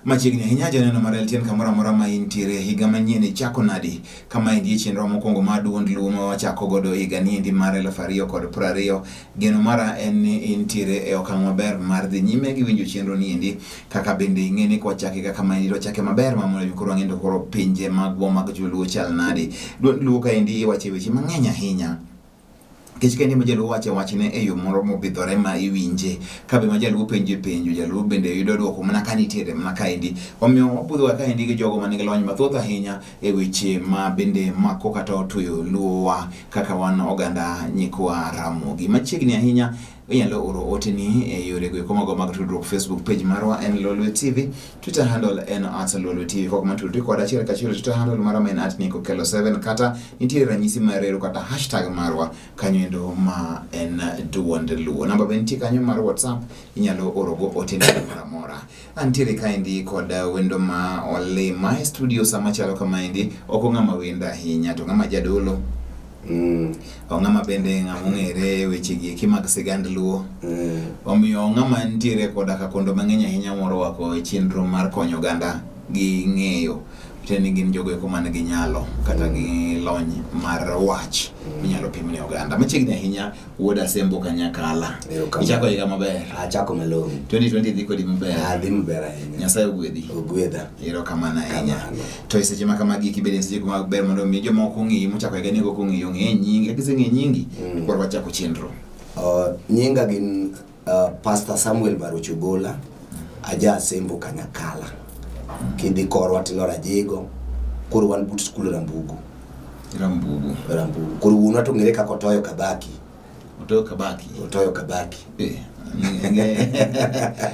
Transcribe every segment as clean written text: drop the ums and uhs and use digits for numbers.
Machiegni ahinya janeno mar LTN kamoro amora ma intiere higa manyien ichako nadi? Kama endi e chenro mokwongo mar duond Luo ma wachako godo higa ni endi mar 2020. Geno mara en ni intiere e okang' maber mar dhi nyime gi winjo chenro ni endi kaka bende ing'e ni kwachake kaka ma endi wachake maber ma mondo koro wang'e to koro pinje magwa mag joluo chal nadi. Duond Luo kaendi iwache weche mang'eny ahinya. Nikech ka in ema jaluo wache wachne e yo moro mobidhore ma iwinje, ka be ma jaluo penje penjo, jaluo bende yudo dwoko mana ka nitiere mana kaendi. Omiyo wabudhoga kaendi gi jogo man gi lony mathoth ahinya e weche ma bende mako kata otweyo luowa kaka wan oganda nyikwa Ramogi. Machiegni ahinya inyalo oro oteni e yore go eko mago mag tudruok. Facebook page marwa en Lolwe TV, Twitter handle en @LolweTV. Kok matudri koda achiel kachiel Twitter handle marwa ma en @NicoKello7 kata nitiere ranyisi mar reru kata hashtag marwa kanyo endo ma en duond Luo. Namba be nitie kanyo mar WhatsApp inyalo orogo oteni moro amora. Antiere kaendi kod wendo ma olima e studio sama chalo kamaendi ok ong'ama wendo ahinya to ng'ama jadolo Ong'ama bende ng'ama ong'ere e weche gi eki mag sigand Luo. Omiyo ong'ama nitiere koda ka kondo mang'eny ahinya morwako e chenro mar konyo oganda gi ng'eyo. Tiende ni gin jogo eko man gi nyalo kata gi lony mar wach minyalo pim ne oganda. Machiegni ahinya wuod Asembo Kanyakala. Erokamano. Ichako higa maber. Achako malong'o. 2020 dhi kodi maber. Adhi maber ahinya. Nyasaye ogwedhi. Ogwedha. Erokamano ahinya. Kamano. To e seche ma kamagi eki bende seche ma ber mondo mi jomoko ong'eyi mochako higa ni ok ong'eyi ong'e nyingi. Ka giseng'eyo nyingi, to koro wachako chenro. Nyinga gin Pastor Samuel Baruch Ogola, aja Asembo Kanyakala. Kidhi korwa tiloro Ajigo, koro wan but skul Rambugu. Rambugu. Rambugu. Koro wuonwa to ong'ere kaka Otoyo Kabaki. Otoyo Kabaki. Otoyo Kabaki.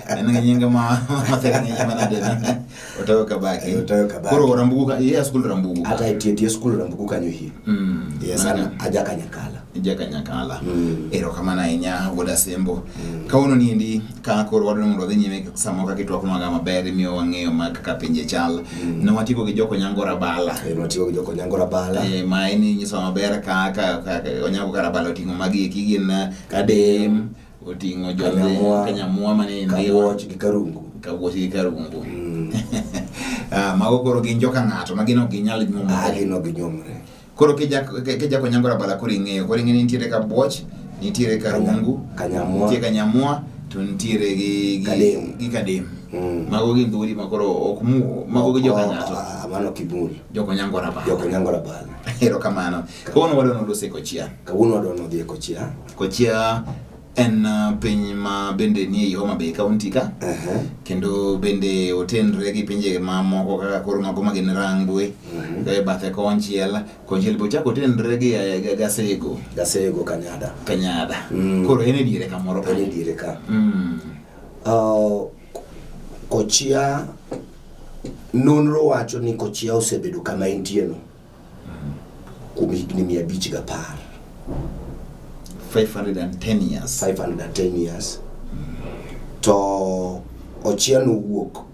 En gi nying ma mathek ng'eny manade ni. Otoyo Kabaki. Otoyo Kabaki. Koro Rambugu ka iya skul Rambugu. Ata e tie skul Rambugu kanyo hie. Yes, an aja Kanyakala. Ija Kanyakala. Erokamano ahinya wuod Asembo. Kawuono ni endi ka koro wadwaro mondo wadhi nyime samo kaka itwak nwaga maber imiyo wang'eyo mag kaka pinje chal. Ne watieko gi Jok Onyango Rabala. Nwatieko gi Jok Onyango Rabala. Ma en inyiso maber kaka Onyango Rabala oting'o magi eki gin Kadem, oting'o jo Kanyamwa, Kanyamwa mane Ndhiwa, Kabuoch gi Karungu. Kabuoch gi Karungu. Mago koro gin joka ng'ato ma gin ok ginyal nyuomore. Gin ok ginyuomore. Koro kijako Onyango Rabala koro ing'eyo, koro ing'eyo ni nitiere Kabuoch, nitiere Karungu, Kanyamwa, nitiere Kanyamwa, to nitiere gi Kadem. gi Kadem. Mago gin dhoudi ma koro ok mu, mago gi joka ng'ato. Mano kibul. Jok Onyango Rabala. Jok Onyango Rabala. Erokamano. Kawuono wadwa nodose Kochia. Kawuono wadwa nodhi e Kochia. Kochia en piny ma bende nie ei Homa Bay County ka. Kendo bende otenre gi pinje mamoko kaka koro mago ma gin Rangwe. E bathe konchiel, konchiel be ochako otenre gi Gasego. Gasego Kanyada. Kanyada. Koro en e diere kamoro ka. En e diere ka. Kochia nonro wacho ni Kochia osebedo kama entie no kuom higni 510. 510 years. 510 years. To Ochia nowuok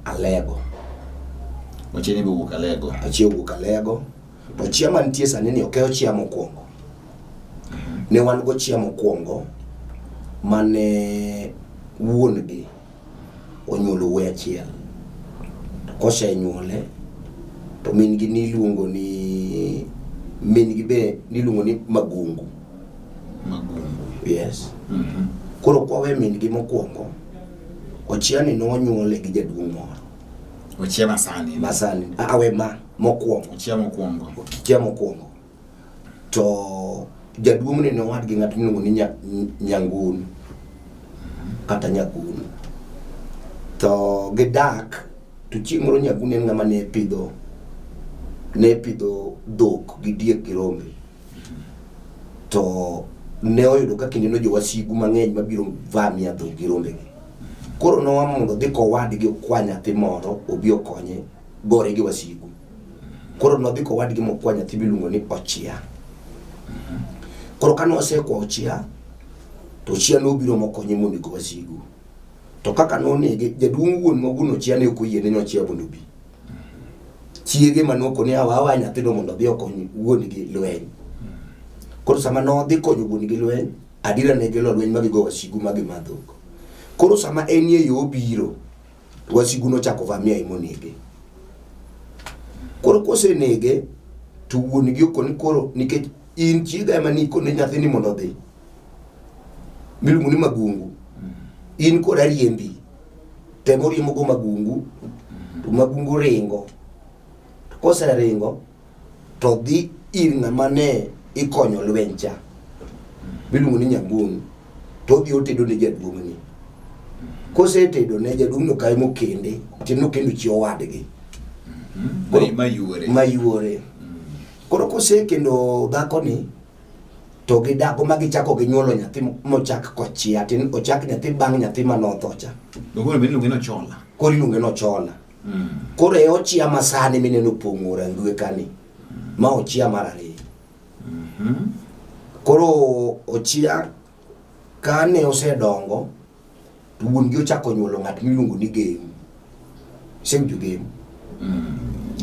Alego. Ochia ni owuok Alego. Ochia owuok Alego. To Ochia mantie sani ni ok e Ochia mokwongo. Ne wan go Ochia mokwongo mane wuon gi onyuolo wuoyi achiel. To kosenyuole to min gi niluongo ni min gi be niluongo ni Magungu. Magungu. Yes. Koro kwawe min gi mokwongo, Ochia ni nonyuole gi jaduong' moro. Ochia masani. Masani. Awe ma mokwongo. Ochia mokwongo. Ochia mokwongo. To jaduong' ni nowadgi ng'at miluongo ni Nyangun kata Nyagun. To gidak to chieng' moro Nyagun en ng'ama ne pidho dhok gi diek gi rombe. To ne oyudo ka kindeno jowasigu mang'eny mabiro vamia dhok gi rombe gi. Koro nowa mondo odhi kowadgi okwa nyathi moro obi okonye gore gi wasigu. Koro nodhi kowadgi mokwa nyathi miluongo ni Ochia. Koro kane osekwa Ochia, to Ochia nobiro mokonye monego wasigu. To kaka nonege, jaduong' wuon ma wuon Ochia ne ok oyie ne Ochia mondo obi. Chiege manokone awa awa nyathino mondo odhi okony wuon gi lweny. Koro sama nodhi konyo wuon gi lweny, adiera ne gilo lweny ma gigo wasigu ma gimadho. Koro sama en e yo obiro, To wasigu nochako vamia monege. Koro kosenege to wuon gi okoni koro nikech in chiega ema nikone nyathini mondo odhi miluongo ni Magungu. In kod ariembi temo riembo go Magungu to Magungu ringo. To koseringo to dhi ir ng'ama ne ikonyo lweny cha miluongo ni Nyang'ong to odhi otedo ne jaduong'ni. Kosetedo ne jaduong'no kae mokende, tiende nokendo chi owadgi. Mayuore. Mayuore. Koro kosekendo dhakoni to gidago ma gichako ginyuolo nyathi mochak kochia, tiende ochak nyathi bang' nyathi manotho cha. Koro iluonge ni Ochola. Koro iluonge ni Ochola. Koro e ochia masani mineno pong'o Rangwe kani, ma ochia mar ariyo. Koro ochia kane osedongo to wuon gi ochako nyuolo ng'at miluongo ni Gem. Isewinjo Gem?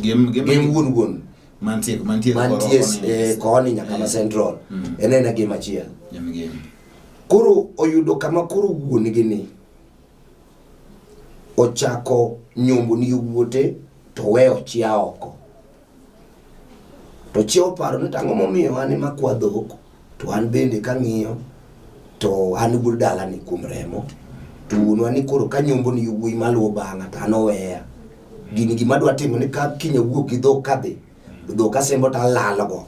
Gem Gem Gem wuon wuon. Mantie mantie mantie koni nyaka ma Central. En ena Gem achiel. Gem Gem. Koro oyudo kama koro wuon gi ni ochako nyombo ni yowuote to weyo chia oko. To chia oparo ni to ang'o momiyo an ema akwa dhok to an bende kang'iyo to an wuod dalani kuom remo to wuonwa ni koro ka nyombo ni yowuoyi maluwo bang'a to an oweya. Gini gima adwa timo ni ka kiny awuok gi dhok kadhi, dhok asembo to alalgo.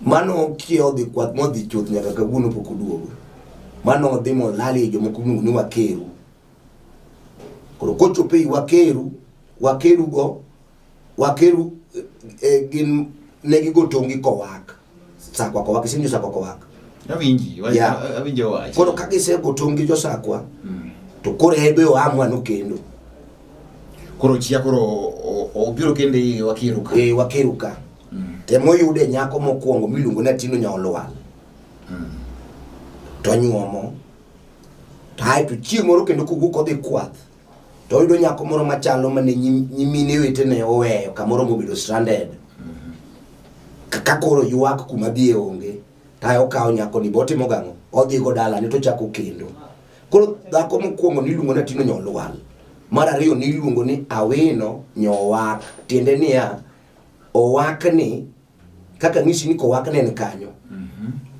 Mano kia odhi kwath modhi chuth nyaka kawuono pok oduogo. Mano odhi molal ei jomoko miluongo ni Wakeru. Koro kochopo ei Wakeru, Wakeru go, Wakeru gin ne gigo tong'gi kowak. Sakwa kowak, isenjo sakwa kowak. Awinji, Yeah. awinjo wach. Koro ka gisego tong'gi jo sakwa, to koro en be oamua nokendo. Koro chia koro obiro kende ei Wakeru ka. E Wakeru ka. Temoyude nyako mokwongo miluongo ni Atino Nyaolwal. To nyuomo. To ae to chieng' moro kendo kowuok odhi kwath. To oyudo nyako moro machalo mane nyimine wetene oweyo kamoro mobedo stranded. Ka koro ywak kuma dhiye onge. To ae okawo nyako ni botimo gang'o? Odhi go dalane to ochako kendo. Koro dhako mokwongo niluongo ni Atino Nyolwal. Mar ariyo niluongo ni Awino Nyowak. Tiende niya, owakni kaka ng'isi ni kowak ne en kanyo.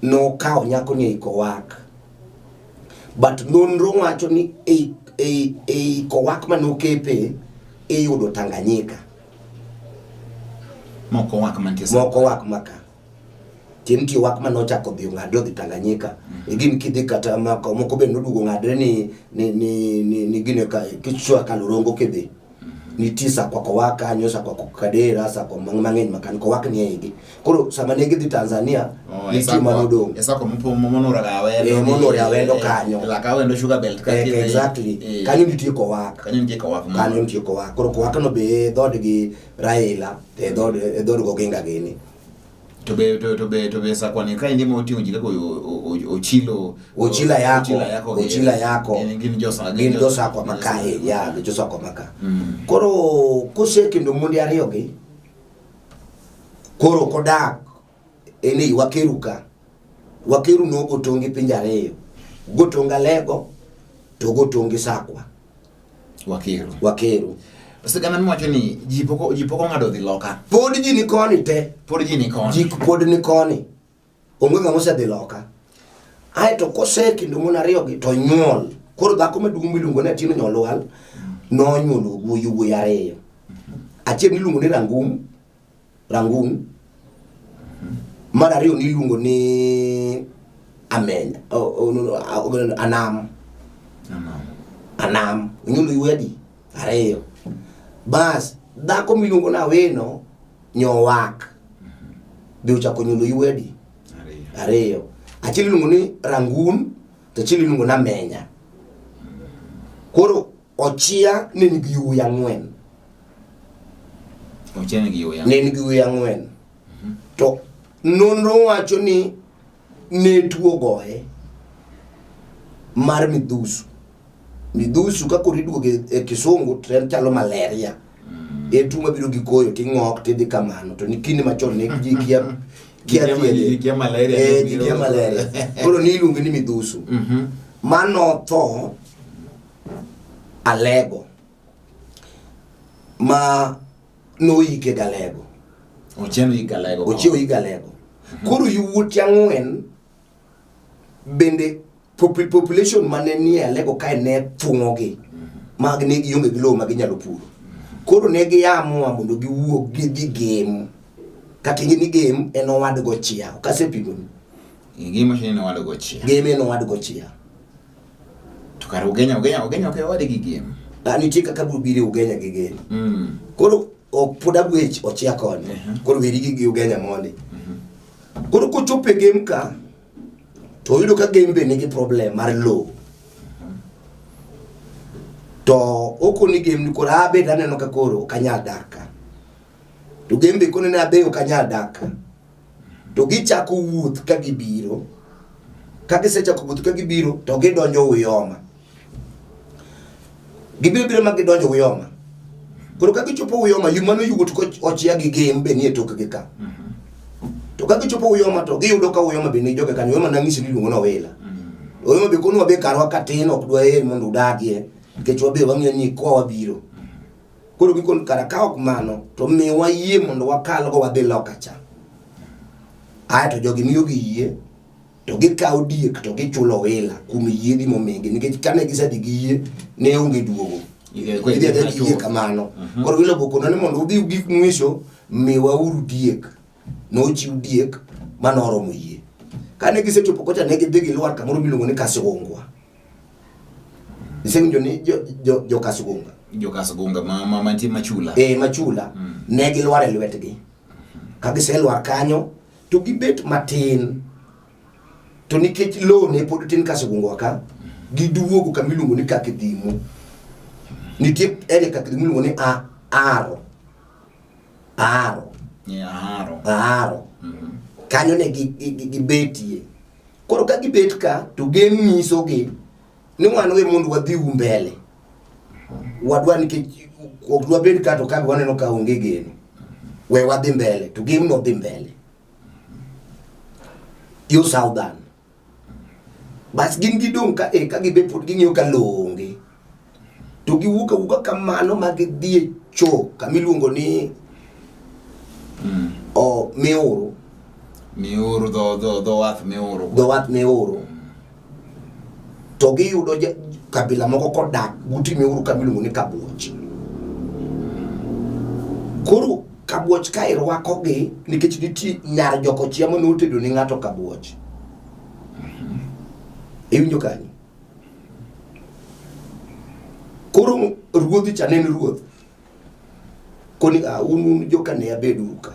Nokawo nyako ni ei kowak. But nonro wacho ni ei kowak manokepe iyudo Tanganyika. Moko wak mantie. Moko wak maka. Tiende nitie wak manochako dhi ong'adre odhi Tanganyika. E gin kidhi kata moko moko be noduogo ong'adre ni ni ni ni, ni gine ka kichwa Kalurongo kidhi. Nitie sakwa kowak kanyo, sakwa Kadera, sakwa mang'eny makan kowak ni eigi. Koro sama ne gidhi Tanzania, nitie manodong'. E sakwa monoro Awendo. Eh, monoro Awendo kanyo. Laka Awendo Sugar Belt ka. Exactly. Kanyo nitie kowak. Kanyo nitie kowak. Kanyo nitie kowak. Koro kowak no be e dhood gi Raila, e dhood e dhood Goginga gini. To be to to be to be sakwa ni ka indi moting'o ji kaka Ochilo Ochila yako, Ochila yako. Gin jo Gin jo sakwa maka e, ya, jo sakwa maka. Koro kosekendo monde ariyo gi, koro kodak en ei Wakeru ka. Wakeru nogo tong' gi pinje ariyo. Ogo tong' Alego to ogo tong' gi Sakwa. Wakeru. Wakeru. Sigana miwacho ni ji pok ong'ado dhi loka. Pod ji ni koni te. Pod ji ni koni. Ji pod ni koni. Onge ng'ama osedhi loka. Aeto kosekendo mon ariyo gi to nyuol. Koro dhako maduong' miluongo ni Atieno Nyolwal nonyuolo wuoyi wuoyi ariyo. Achiel niluongo ni Rangum, Rangum. Mar ariyo niluongo ni Amenya, Anam. Anam. Onyuolo wuoyi adi? Ariyo. Bas, dhako miluongo ni Awino Nyowak be ochako nyuolo wuoyi adi? Ariyo. Achiel iluongo ni Rangun to achiel iluongo ni Amenya. Koro Ochia ne nigi yowuoyi ang'wen. Ochia nigi yowuoyi ang'wen. Ne nigi yowuoyi ang'wen. To nonro wacho ni ne tuo goye mar midhusu. Midhusu ka koro iduogo e kisungu to en chalo malaria. En tuo mabiro gi koyo ting'ok tidhi kamano. To ni kinde machon ne ji kia kia thiedhe. Ji kia malaria. Ji kia malaria. Koro ni iluonge ni midhusu. Mano tho Alego ma noyike Galego. Ochieng oyik Galego. Ochieng oyik Galego. Koro yawuote ang'wen bende population mane nie Alego kae ne thung'ogi mag ne gionge gi lowo ma ginyalo puro. Koro ne giamua mondo giwuog gidhi Gem. Kata ing'e ni Gem en owad gochia. Ok asepimoni. Gem wacho ni en owad gochia. Gem en owad gochia. To kare Ugenya, Ugenya, Ugenya ok e owade gi Gem. Ah, nitie kaka biro biro Ugenya gi Gem. Koro ok pod agwech ochia koni. Koro weri gi gi Ugenya mondi. Koro kochopo e Gem ka, to oyudo ka Gem be nigi problem mar lowo. To okoni Gem ni koro abed aneno ka koro ok anyal dak ka. To Gem be kone ni abe ok anyal dak ka. To gichako wuoth ka gibiro. Ka gisechako wuoth ka gibiro to gidonjo Uyoma. Gibiro biro ma gidonjo Uyoma. Koro ka gichopo Uyoma, yu mano yugot ko ochia gi Gem be nie tokgi ka. To ka gichopo Uyoma to giyudo ka Uyoma be nigi joge kanyo. Uyoma nang'isi ni iluongo ni Owila. Uyoma be kono wabe karwa katin ok dwaher mondo udagie nikech wabe wang'eyo ni kwa wabiro. Koro gikon kara ka ok mano to miwa yie mondo wakalgo wadhi loka cha. Ae to jogi miyogi yie to gikawo diek to gichulo wila kuom yiedhi momigi nikech kane gisedhi gi yie ne onge duogo. Idhi adhiya gi yie kamano. Koro wila obokono ni mondo udhi ugik mwisho miwauru diek. Nochiw diek manoromo yie. Kane gisechopo kocha ne gidhi gilwar kamoro miluongo ni Kasugungwa. Isewinjo ni jo Kasugungwa? Jo Kasugungwa ma mantie Machula. Eh, Machula. Ne gilwar e lwetgi. Ka giselwar kanyo to gibet matin. To nikech lowo ne pod tin Kasugungwa ka, giduogo kama iluongo ni Kakidhimu. Nitie area Kakidhimu iluongo ni Aro. Aro. Yeah, Aro. Aro. Kanyo ne gibetie. Koro ka gibet ka to Gem nyisogi ni wan we mondo wadhi u mbele. Wadwa nikech ok dwabed ka to ka waneno ka onge geno. We wadhi mbele to Gem nodhi mbele. Yo Southern. Bas gin gidong' ka e ka gibe pod ging'iyo ka lowo onge. To giwuok awuoka kamano ma gidhi e cho kama iluongo ni o Miuru. Miuru dho wath Miuru. Dho wath Miuru. To giyudo kabila moko kodak but Miuru kama iluongo ni Kabuoch. Koro Kabuoch ka irwakogi nikech nitie nyar jokochia mane otedo ne ng'ato Kabuoch. Iwinjo kanyo? Koro ruodhi cha ne en ruoth. Koni ah, un joka ne abeduru ka.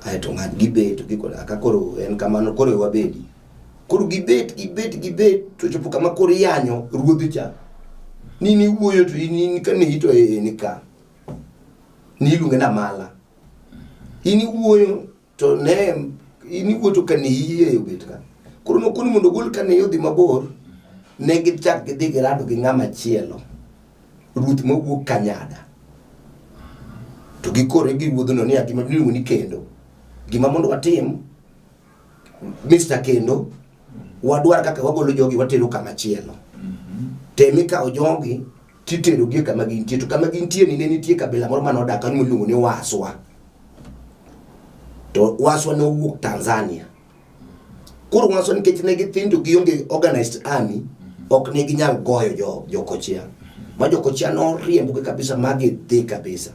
Aeto ng'at gibet gikoni aka koro en kamano koro we wabedi. Koro gibet gibet gibet to chopo kama koro iyanyo ruodhi cha. Ni niwuoyo to in in ka ni to e ni ka. Ni iluonge ni Amala. In iwuoyo to ne in iwuoyo to ka ni iye obet ka. Koro nokoni mondo ogol ka ni odhi mabor, ne gichak gidhi girado gi ng'ama chielo. Ruoth mawuok Kanyada. To gikore gi ruodhno ni gima iluongo ni kendo. Gima mondo watim, Mr. Kendo, wadwar kaka wagolo jogi watero kama chielo. Tem ikawo jogi titero gi e kama gintie. To kama gintie ni ne nitie kabila moro mane odak kanyo miluongo ni Waswa. To Waswa ne owuok Tanzania. Koro Waswa nikech ne githin to gionge organized army, ok ne ginyal goyo jokochia. Ma jokochia noriembogi kabisa ma gidhi kabisa.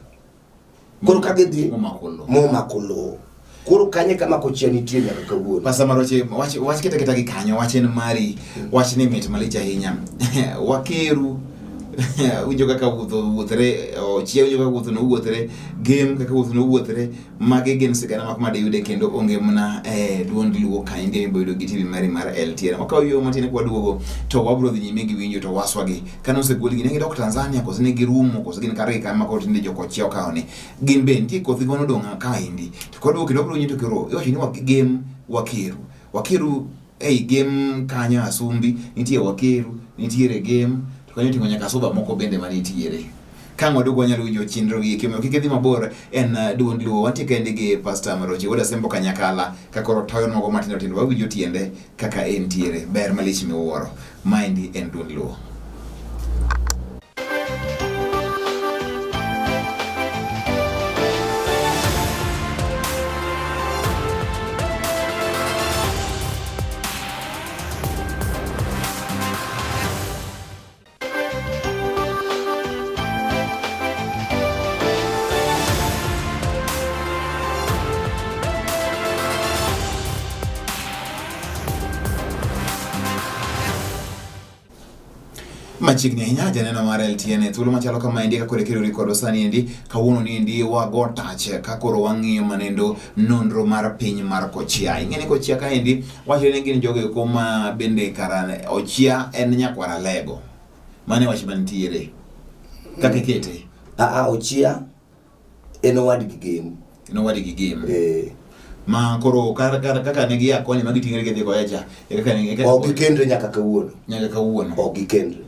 Koro ka gidhi Momako lowo. momako lowo. Koro kanyo kama kochia nitie nyaka kawuono. Pastor Maroche, wach keta keta gi kanyo, wach en mari, wach ni mit malich ahinya. Wakeru winjo kaka wuotho wuothre, ochia winjo kaka wuotho nowuothre, Gem kaka wuotho nowuothre, magi gin sigana mako madiyude kendo onge mana e duond Luo kaendi emibo yudo gi TV mari mar LTN. Wakawo yo matin ka waduogo to wabiro dhi nyime gi winjo to waswagi. Kane osegolgi ne gidok Tanzania koso ne girumo koso gin kargi kama koro tinde jokochia okawo ni. Gin be nitie kothgi manodong' kaendi. To kwaduogo kendo wabiro winjo to koro iwacho ni Gem Wakeru. Wakeru ei Gem kanyo Asumbi nitie Wakeru, nitiere Gem to kanyo oting'o nyaka suba moko bende manitiere. Ka ang' waduogo wanyalo winjo chenro gi eki, omiyo kik idhi mabor en duond Luo. Wantie kaendi gi Pastor Marochi Wuod Asembo Kanyakala ka koro toyo nogo matindo tindo wawinjo tiende kaka entiere. Ber malich miwuoro. Maendi en duond Luo. Machiegni ahinya janeno mar LTN e thuolo machalo kama endi kaka koro kodwa sani endi kawuono ni endi wago tach ka koro wang'iyo manendo nonro mar piny mar Kochia. Ing'e ni Kochia ka endi wachore ni gin jogo eko ma bende kara Ochia en nyakwar Alego. Mano e wach mantiere. Kaka ikete. Aa, Ochia en owadgi Gem. En owadgi Gem. Eh. Ma koro kaka ne gia koni ma giting'ore gidhi kocha cha. E kaka ne Ok gikendre nyaka kawuono. Nyaka kawuono. Ok gikendre.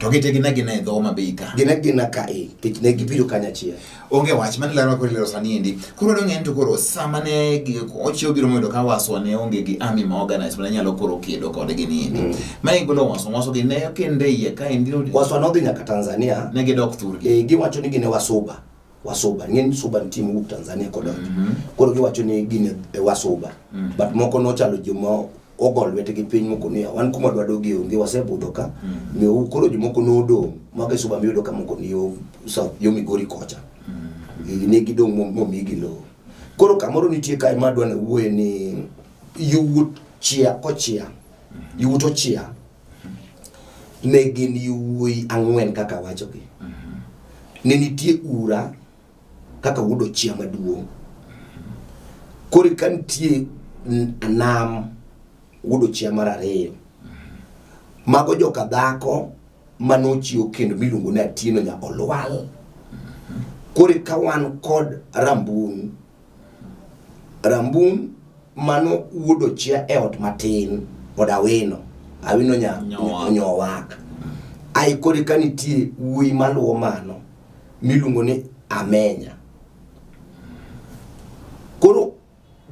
To gite gin agina e dho Homa Bay ka. Gin agina ka e, nikech ne gibiro kanyachiel. Onge wach mane lero koro lero sani endi. Koro dong' en to koro sama ne ochiew biro moyudo ka waswa ne onge gi army ma organized mane nyalo koro kedo kodgi ni endi. Mane golo waswa, waswa gi ne kende iye ka endi. Waswa nodhi nyaka Tanzania. Ne gidok thurgi. E, giwacho ni gin e wasuba. Wasuba. Ng'eny suba nitie mowuok Tanzania kodonjo. Koro giwacho ni gin e wasuba. But moko nochalo joma ogo lwetgi piny moko niya wan kuma dwa dogie onge wasebudho ka. Miyo koro jomoko nodong' mago e suba miyudo ka moko ni yo South yo Migori kocha. Ne gidong' momigi lowo. Koro kamoro nitie kae ma adwa nawuoye ni yawuot chia kochia. Yawuot ochia ne gin yawuoyi ang'wen kaka awachogi. Ne nitie ura kaka wuod ochia maduong'. Koro ka nitie nam wuod ochia mar ariyo. Mago joka dhako manochiwo kendo miluongo ni Atieno nya Olwal. Koro ka wan kod Rambun, Rambun mano wuod ochia e ot matin od Awino, Awino nya Nyowak. Ai koro ka nitie wuoyi maluwo mano miluongo ni Amenya. Koro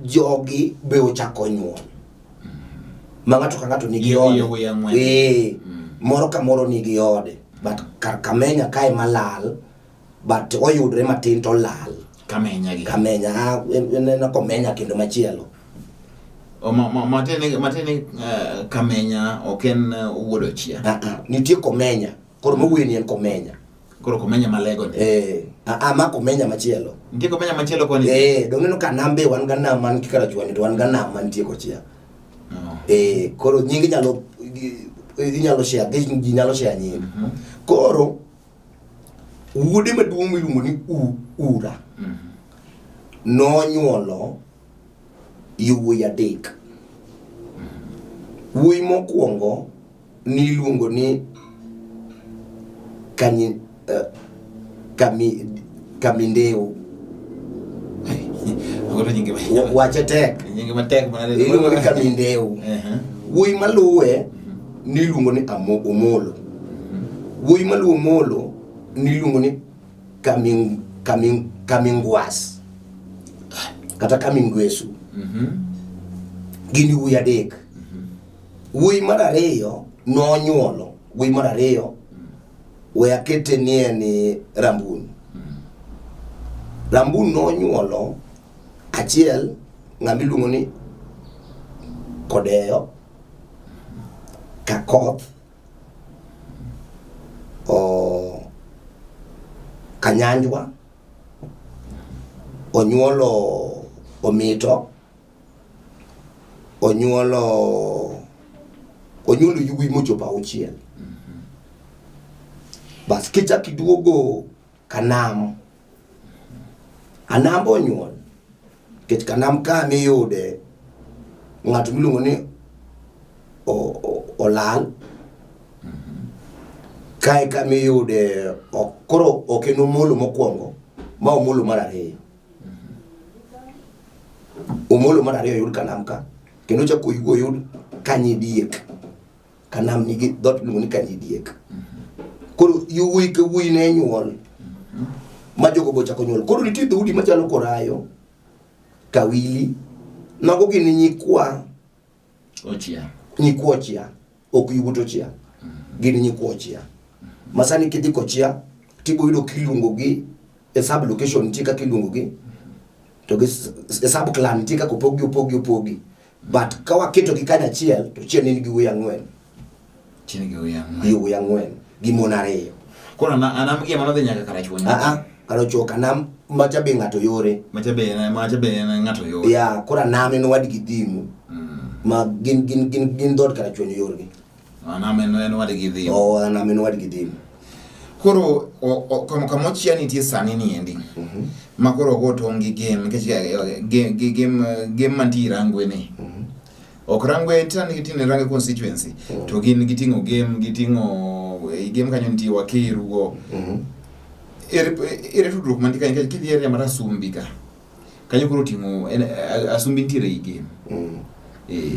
jogi be ochako nyuol ma ng'ato ka ng'ato nigi ode. Eh, moro ka moro nigi ode but kar Kamenya kae malal but oyudre matin to lal. Kamenya gi. Kamenya, ah, en Komenya kendo machielo. Matiende Kamenya ok en wuod Ochia. Ah, ah, nitie Komenya. Koro mawuoyo ni en Komenya. Koro Komenya malego ni. Eh, ah, ah, ma Komenya machielo. Nitie Komenya machielo koni? Eh, dong ineno ka nam be wan ga nam man Karachuonyo to wan ga nam mantie Kochia. Oh. Eh, koro nying inyalo inyalo share, ji nyalo share nying. Koro wuode maduong' miluongo ni Ura nonyuolo yawuoyi adek. Wuoyi mokwongo niluongo ni Kamindeu. Wache tek. Nyinge matek mana. Iluongo ni Kamindeu. Wuoyi maluwe niluongo ni Omolo. Wuoyi maluwo Omolo niluongo ni Kamingwas kata Kamingwesu. Gin wuoyi adek. Wuoyi mar ariyo nonyuolo wuoyi mar ariyo we akete nie ni Rambun. Rambun nonyuolo achiel ng'ama iluongo ni Kodeyo, Kakoth, Kanyanjwa, onyuolo Omito, onyuolo yugi mochopo auchiel. Bas kichak iduogo Kanam, Anam onyuol nikech Kanam ka miyude ng'ato miluongo ni Olal kae kama iyude koro ok en Omolo mokwongo ma Omolo mar ariyo. Omolo mar ariyo oyud Kanam ka kendo ochak oyud Kanyidiek. Kanam nigi dhoot miluongo ni Kanyidiek. Koro yawuoyi ka wuoyi ne nyuol ma jogo be ochako nyuol. Koro nitie dhoudi machalo Korayo, Kawili, mago gin nyikwa Ochia. Nyikwa Ochia, ok yawuot Ochia. Gin nyikwa Ochia. Ma sani kidhi Kochia tibo yudo kiluongo gi e sub location nitie kaka iluongo gi to gi e sub clan nitie kaka opogi opogi opogi. But ka waketo gi kanyachiel to chieng' ni gi wuoyi ang'wen. Chieng' gi wuoyi ang'wen. Wuoyi ang'wen gi mon ariyo. Koro anam gi mano dhi nyaka Karachuonyo. Ah ah, Karachuonyo kanam macha be ng'ato yore. Macha be macha be ng'ato yore. Ya, koro anam en owadgi Dhimu. Ma gin dhood Karachuonyo yorgi. Anam en wadgi Dhim. Oh, Anam en wadgi Dhim. Koro kama Ochia nitie sani niendi. Ma koro ogo tong' gi Gem nikech gi Gem Gem mantie Rangwe ni. Ok Rangwe tani tinde Rangwe constituency to gin giting'o Gem giting'o e Gem kanyo nitie Wakeru go. Ere ere tudruok mantie kanyo nikech kidhi area mar Asumbi ka. Kanyo koro oting'o Asumbi nitiere ei Gem.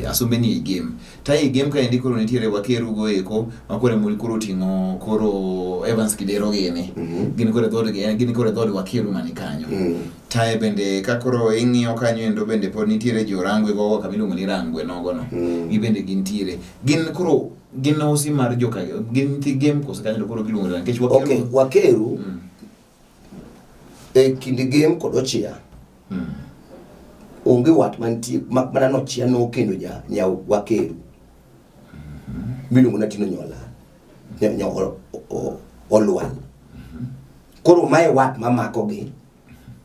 Asumbi ni ei Gem. Ta ei Gem kaendi koro nitiere Wakeru go eko ma koro ema koro oting'o koro Evans Kidero gini. Gin koro e dhood gin koro e dhood Wakeru mani kanyo. Tae bende ka koro ing'iyo kanyo endo bende pod nitiere jo Rangwe gogo kama iluongo ni Rangwe nogo no. Gi bende gintiere. Gin koro gin osi mar joka gin nyithi Gem koso kanyo to koro giluongo ni nikech Wakeru. Okay, Wakeru e kind Gem kod Ochia onge wat mantie mak mana nochia nokendo nya nya Wakeru miluongo ni Atino Nyola nya Olwal. Koro mae wat mamakogi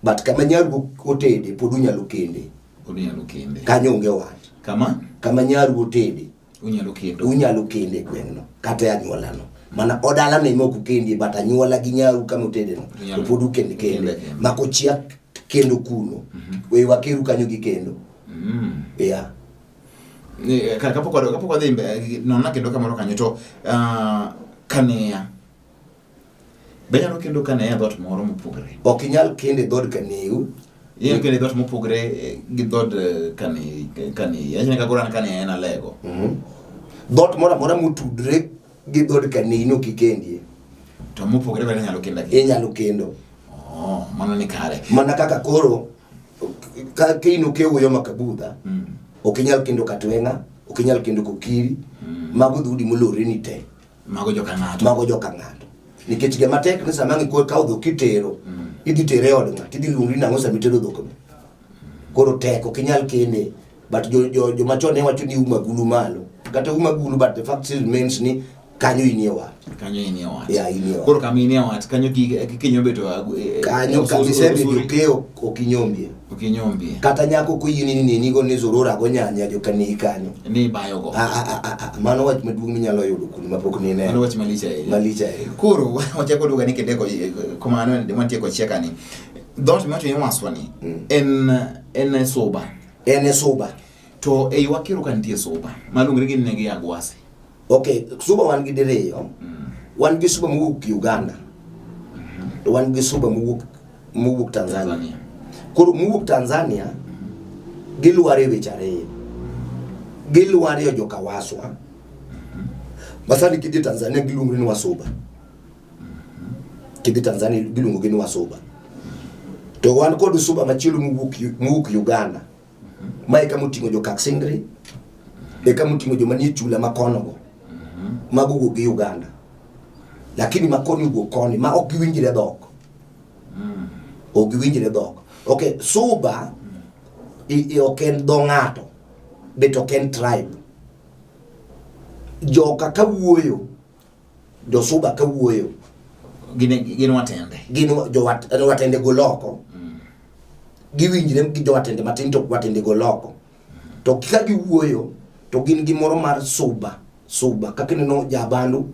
but kama nyaru otede pod unyalo kende. Unyalo kende. Kanyo onge wat. Kama? Kama nyaru otede. Unyalo kendo. Unyalo kende e gweng'no kata e anyuolano. Mana odalano ema ok ukendie but anyuola gi nyaru kama otedeno to pod ukende kende. Mak Ochia kendo kuno. We Wakeru kanyo gi kendo. Yeah. Kapok wadhi nonna kendo kamoro kanyo to Kaneya. Be inyalo kendo Kaneya e dhoot moro mopogre? Ok inyal kendo e dhood Kaneu. Inyalo kendo e dhoot mopogre gi dhood Kanei. Awach ni ka koro an Kaneya en Alego. Dhoot moro amora motudre gi dhood Kanei no ok ikendie. To mopogre bende inyalo kendo akenda. Inyalo kendo. Oh, mano ni kare. Mana kaka koro ka in okewo yo Makabudha, ok inyal kendo Katweng'a, ok inyal kendo Kokiri, mago dhoudi molorre ni te. Mago joka ng'ato. Mago joka ng'ato. Nikech gima tek ni sama ang' ikawo dhok kitero, idhi tere e od ng'ato, idhi luongri nang'o sama itero dhok no. Koro tek, ok inyal kende. But joma chon ne wacho ni uma gulu malo. Kata uma gulu, but the fact still remains ni kanyo inie wat. Kanyo inie wat. Yeah, inie wat. Koro kama inie wat, kanyo kinyombe to kanyo kama isebedo okeyo ok inyombie. Ok inyombie. Kata nyako ok oyieni ni neni go ni zorora go nyanya jo kanei kanyo. Ni ibayo go. Mano wach maduong' minyalo yudo kuno mapok nineno. Mano wach malich ahinya. Malich ahinya. Koro wachako duoga ni kendo kuma wantie kochia ni. Dhoot miwacho ni Waswa ni en Suba. En e Suba. To ei Wakeru ka nitie Suba, maluongre gi ne gi Agwasi. Okay, Suba wan gi diriyo. Wan gi Suba mowuok Uganda. To wan gi Suba mowuok Tanzania. Tanzania. Koro mowuok Tanzania gilwar e weche ariyo. Gilwar e joka Waswa. Masani kidhi Tanzania giluongore ni Wasuba. Kidhi Tanzania giluongo gi ni Wasuba. To wan kod Suba machielo mowuok Uganda. Ma e kama oting'o jo Kaksingri, e kama oting'o joma nie chula ma kono go. Mago wuok gi Uganda. Lakini ma koni owuok koni, ma ok giwinjre dhok. Ok giwinjre dhok. Okay, Suba ok en dho ng'ato, but ok en tribe. Joka ka wuoyo, jo Suba ka wuoyo, Gin watende. Gin watende go loko. Giwinjre gi jowatende matin to watende go loko. To ka giwuoyo to gin gi moro mar Suba, Suba kaka ineno jabandu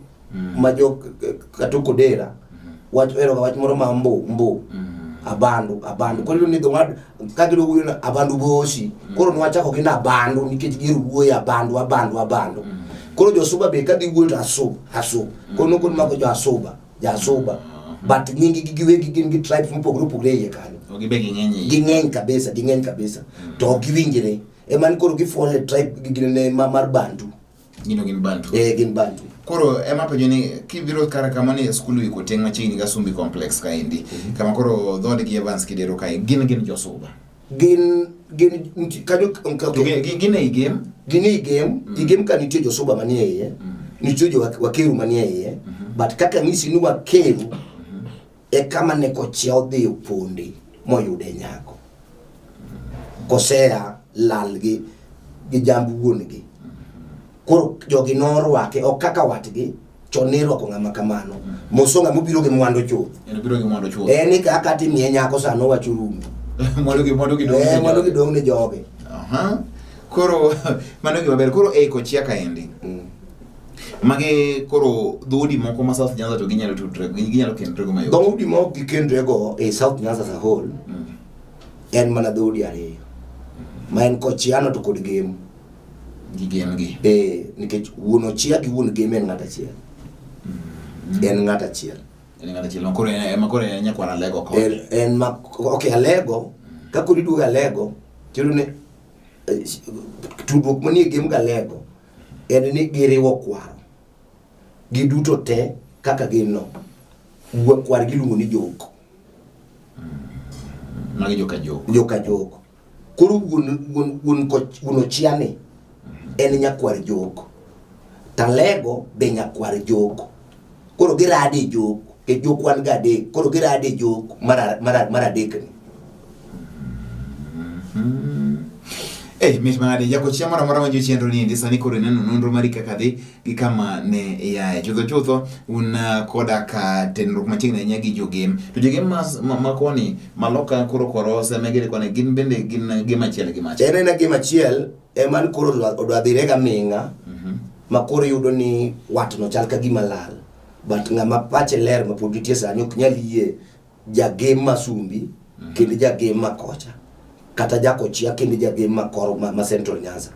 ma jo Kato Kodera wach ohero ga wach moro ma mbo mbo. Abandu, abandu. Koro iyudo ni dho ka gidwa wuoyo na abandu bosi. Koro nwachako gi na abandu nikech gihero wuoyo abandu, abandu, abandu. Koro jo Suba be kadhi wuoyo to asub, asub. Koro nokon mago jo asuba, jo asuba. But nying gi giwegi gin gi tribes mopogore opogore e iye kanyo. Ok gibe ging'eny e iye. Ging'eny kabisa, ging'eny kabisa. To ok giwinjre. Ema ni koro gifwole tribe gi ginene mar Bantu. Gino gin Bantu. Gin Bantu. Koro ema penjo ni kibiro kar kama ni skul wi koteng' machiegni gi Asumbi complex kaendi. Kama koro dhood gi Evans Kidero kae gin jo Suba. Gin nitie kanyo, To gin ei Gem? Gin ei Gem. I Gem ka nitie jo Suba manie iye. Nitie jo Wakeru manie iye. But kaka ng'isi ni Wakeru e kama ne Kochia odhi oponde moyude nyako. Kosea lal gi jamb wuon-gi. Koro jogi norwake, ok kaka watgi, chon ne irwako ng'ama kamano. Moso ng'ama obiro gi mwandu chuth. En obiro gi mwandu chuth. En ni kaka timiye nyako sano wacho rumo. Mwandu gi dong' ne Mwandu gi jogi. dong' ne jogi. Aha. Koro mano gima ber. Koro ei Kochia kaendi. Magi koro dhoudi moko ma South Nyanza to ginyalo tudre, ginyalo kendre go mayot. Dhoudi ma ok gikendre go e South Nyanza as a whole en mana dhoudi ariyo. Ma en Kochiano to kod Gem. Gi Gem gi. Eh, nikech wuon Ochia gi wuon Gem en ng'at achiel. En ng'at achiel. En ng'at achiel. Ma koro en ma koro en nyakwar Alego kod. En ma ok Alego, ka koro iduogo Alego, tiyudo ni tudruok manie Gem gi Alego en ni giriwo kwaro. Giduto te kaka gin no. Kwar giluongo ni Jok. Magi joka Jok. Joka Jok. Koro wuon Ochia ni en nyakwar Jok. Talego be nyakwar Jok. Koro girade e Jok. E Jok wan ga adek. Koro girade e Jok mar adek ni. Mit manade jakochia moro amora winjo chenro ni endi sani koro ineno nonro mari kaka dhi gi kama ne iaye. Chutho chutho un koda ka tenruok machiegni ahinya gi jogem. To jogem ma koni maloka koro koro semegere koni gin bende gin gem achiel gi macha. En ena gem achiel ema ni koro odwa dhire ga ming'a ma koro yudo ni watno chal ka gima lal. But ng'ama pache ler ma pod nitie sani ok nyal yie jagem ma Sumbi kendo jagem ma kocha kata jakochia kendo jagem ma koro ma Central Nyanza.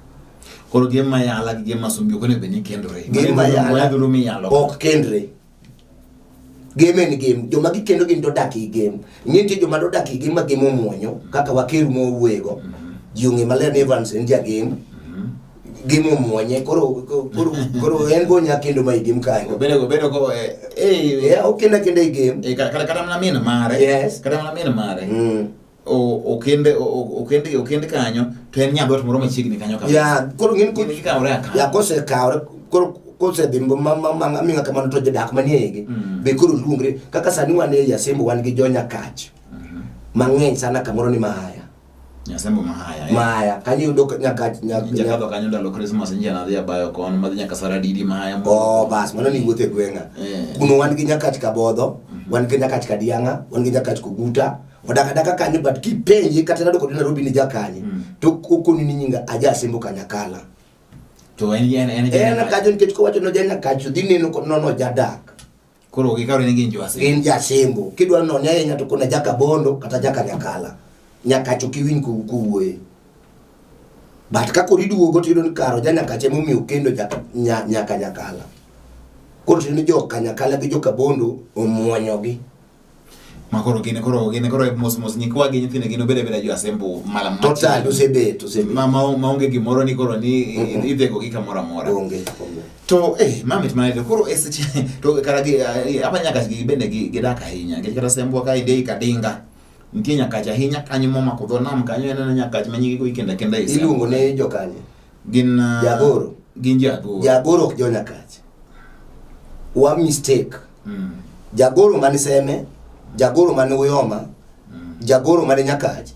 Koro gem ma Yala gi gem ma Sumbi ok onego bed ni kendore. Gem ma Yala Dholuo miyalo. ok kendre. Gem en gem. Joma gikendo gin jodak ei gem. Ng'e nitie joma dodak ei gem ma gem omuonyo kaka wakeru ma wawuoyego. Ji ong'e maler ni Evans en jagem. Gem omuonye koro en go nya kendo ma ei gem kanyo. Obedo go Yeah, okenda kenda ei gem. Kata mana min mare. Yes. Kata mana min mare. Okende kanyo to en nyadhot moro machiegni kanyo kabisa. Yeah, koro ng'en Gin gikawore akawa. Ya kosekawore koro kosedhi ma ming'a kamano to jodak manie igi be koro luongre kaka sani wan e Asembo wan gi jo Nyakach mang'eny sana kamoro ni Mahaya. Nyasembo Mahaya. Mahaya kanyo yudo ka Nyakach Jakadho kanyo ndalo Christmas nje nadhi abayo kono madhi nyaka Saradidi Mahaya. Oh, bas mano ni wuothe gweng'a. Kuno wan gi Nyakach Kabodho, wan gi Nyakach Kadiang'a, wan gi Nyakach Koguta. Odak adaka kanyo but kipenje kata nado kod Nairobi ni jakanye to okoni ni nyinga aja Asembo Kanyakala. To en En kanyo nikech kowacho ni oja Nyakach to dhi neno nono jadak. Koro gikawre ni gin jo Asembo. Gin jo Asembo. Kidwa none ahinya to kona jaka Bondo kata jaka Nyakala. Nyakach ok iwinj kowuoye. But ka koro iduogo to iyudo ni kar oja Nyakach emomiyo okendo nyaka Nyakala. Koro tiyudo ni joka Nyakala gi joka Bondo omuonyogi. Ma koro gin koro mos mos nyikwa gi nyithindo gin obed abeda jo Asembo mala machiegni. Total osebet. Ma onge gimoro ni koro ni idhego gi kamoro amora. Onge. To ma mit manade koro e seche to kara gi apa Nyakach gi bende gidak ahinya nikech kata Sembwa ka endi ei Kadinga nitie Nyakach ahinya kanyo momako dho nam kanyo en Nyakach ma nyinge go ikenda kenda ei Sembwa. Iluongo ni jokanye? Gin Jagoro. Gin Jagoro. Jagoro ok jo Nyakach. Wa mistake. Jagoro mani Seme, Jagoro mani Uyoma, Jagoro mani Nyakach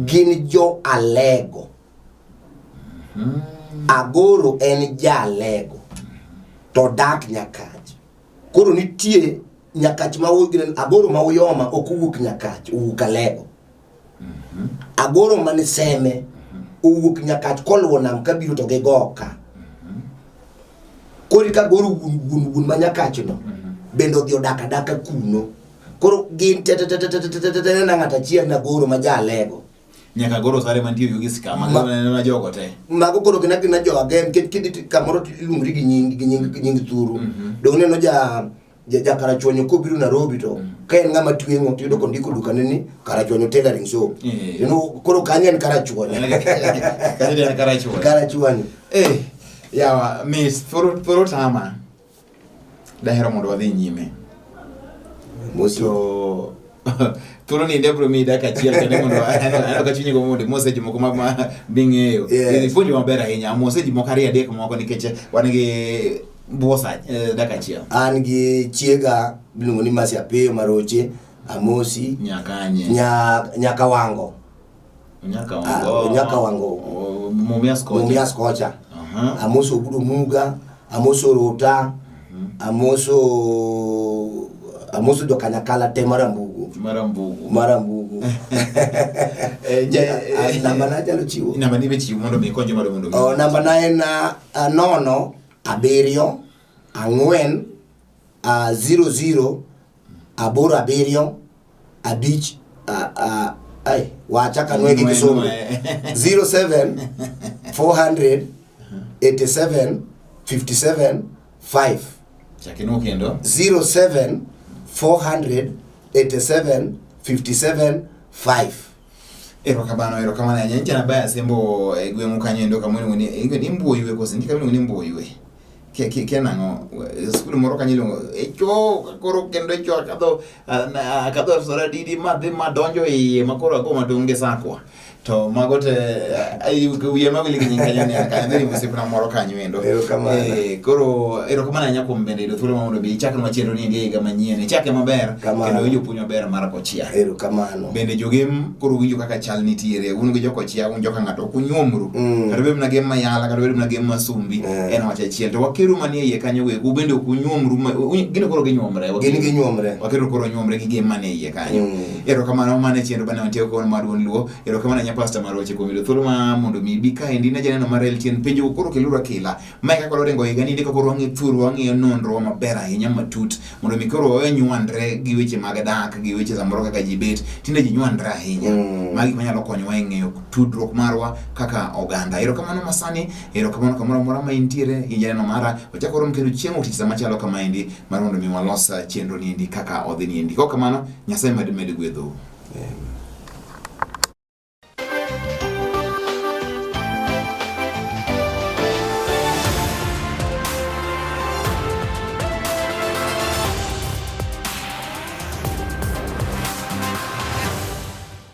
gin jo Alego. Agoro en ja Alego to dak Nyakach. Koro nitie Nyakach ma Agoro ma Uyoma ok owuok Nyakach, owuok Alego. Agoro mani Seme owuok Nyakach koluwo nam kabiro to gigo ka. Koro ka goro wuon ma Nyakach no bende odhi odak adaka kuno. Koro gin te te te te te te te te na ng'at achiel na goro ma ja Alego. Nyaka goro sare mantie Oyugis ka, mago ma jogo te. Mago koro gin agina jo Agem, nikech kidhi kamoro to iluongri gi nying, gi nying, gi nying thuru. Dong neno ja Karachuonyo kobiro Nairobi to ka en ng'ama tweng'o to iyudo kondiko dukane ni Karachuonyo tailoring shop. Ineno, koro kanyo en Karachuonyo. Kanyo en Karachuonyo. Karachuonyo. Yawa, miss, thoro tama. Dahero mondo wadhi nyime. Mosi. To thuolo ni abiro miyi dakika achiel kende mondo aneno ka chunyi gombo mondo imose ji moko ma ming'eyo. Ipuonjo maber ahinya. Amose ji moko ariyo adek moko nikech wan gi buosa dakika achiel. An gi chiega miluongo ni Mercy Apiyo Maroche, Amosi. Nyakanye. Nyakawango. Nyakawango. Nyakawango. Mumias kocha. Mumias kocha. Amoso Ogudu Muga, Amoso Rota, Amoso Jokanyakala te Marambugu. Marambugu. Marambugu. Namba na anyalo chiwo. Namba ni be chiwo mondo mi ikony joma dwa mondo mi. Oh, namba na en 0 7 Ang'wen 0 0 8 7 5 ai wacha kanwe gi kisungu 07 400 87 57 5. Chak inuo kendo. 07 400 87 57 5. Erokamano, erokamano ahinya. Nyicha nabaya sembo e gweng'u kanyo endo kama iluongo ni iluongo ni Mbuoywe koso nitie kama iluongo ni Mbuoywe. Kia kia kia nang'o? Skul moro kanyo iluongo echo koro kendo echo akadho akadho Sora Didi madhi madonjo iye makoro ago matong' gi sakwa. To mago te wiye ma wil gi nying kanyo ni kanyo dhi osiepna moro kanyo endo. Erokamano. Koro erokamano ahinya kuom bende yudo thuolo mondo bi ichaknwa chenro ni endi e higa manyien. Ichake maber Kamano. kendo iwinjo puonj maber mar Kochia. Erokamano. Bende jogem koro winjo kaka chal nitiere un gi jokochia un joka ng'ato ok unyuomru kata obed mana gem mayala kata obed mana gem masumbi en wach achiel to wakeru manie iye kanyo go eko bende ok unyuomru gin koro ginyuomre Gin ginyuomre. Wakeru koro nyuomre gi gem manie iye kanyo. Erokamano mane chenro mane wantie kawuono mar Duond Luo. Erokamano ahinya Pastor Maroche kuom yudo thuolo ma mondo mi ibi kaendi ne janeno mar LTN penjo koro keluru akila. Mae kaka waringo higa ni kaka wang'iyo thuru wang'iyo nonro maber ahinya matut mondo mi koro wawe nywandre gi weche mag dak gi weche samoro kaka ji bet tinde ji nywandre ahinya. Magi manyalo konyowa e ng'eyo tudruok marwa kaka oganda. Erokamano masani, erokamano kamoro amora ma intiere in janeno mara. Wachako warom kendo chieng' wuok tich sama chalo kamaendi mar mondo mi walos chenro niendi kaka odhi niendi. Kok kamano, Nyasaye med med gwedhou. Amen.